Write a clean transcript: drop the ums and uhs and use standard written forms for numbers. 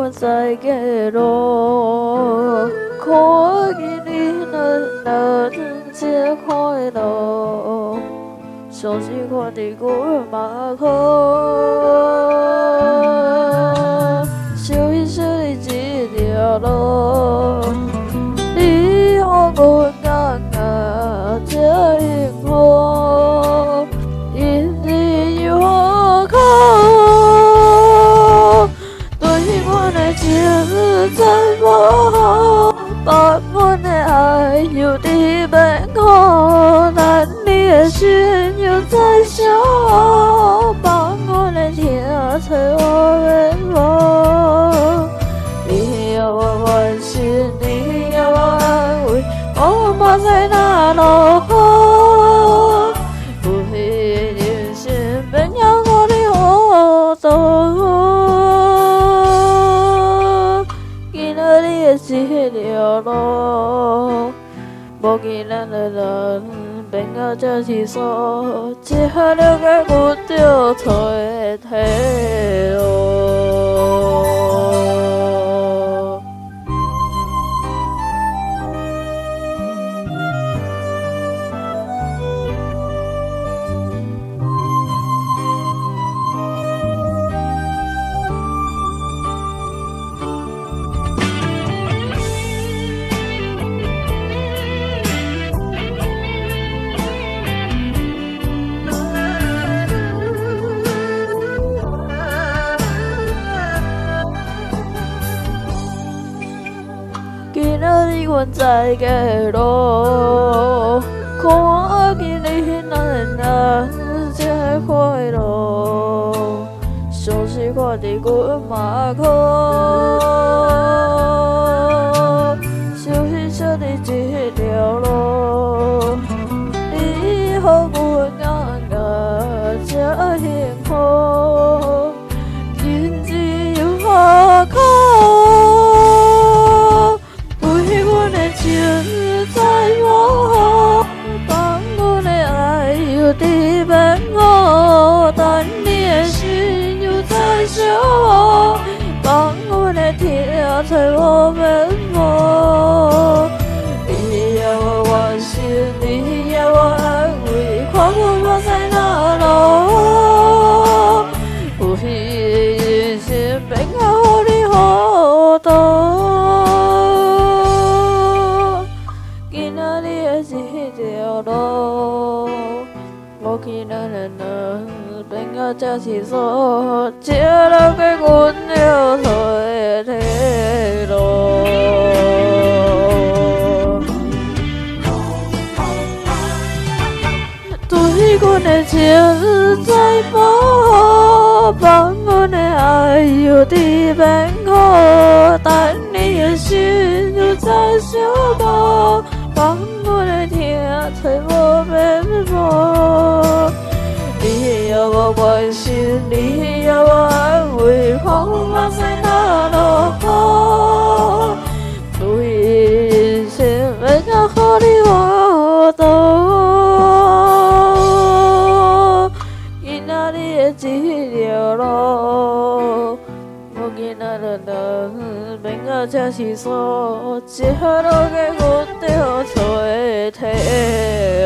阮在街路，看见你软软真快乐，相信看伫阮嘛好，想一想你这条路，你予阮感觉这幸福，因你有好。对阮的情再无好，放阮的爱犹伫变苦，但你的心犹在烧，放阮的疼找我免无。你予我关心，你予我安慰，我嘛知哪落雨。有彼人生变了予你糊涂。今仔日的这条路，无见咱的人变到这稀疏，这下了解阮著错的体路。今仔日阮在街路，看见你软软这快乐，相信看伫阮嘛好，想彼小伫这条路，你予阮感觉这幸福，日子有好苦。对阮的情再无好，放阮的爱犹伫变苦，但你的心犹在烧，放阮的疼找我免无。你予我关心，你予我安慰，看阮嘛知哪落雨。有彼人生变到予你糊涂。今仔日的这条路，无见咱的人变到这稀疏，这了解阮著错的体路。对阮的情再无好，放阮的爱犹伫变苦，但你的心犹在烧无，放阮的疼找我免无。你予我关心，你予我安慰，看阮嘛知哪落雨。对人生变到予你糊涂。今仔日的这条路，无见咱的人变到这稀疏，这了解阮著错的体路。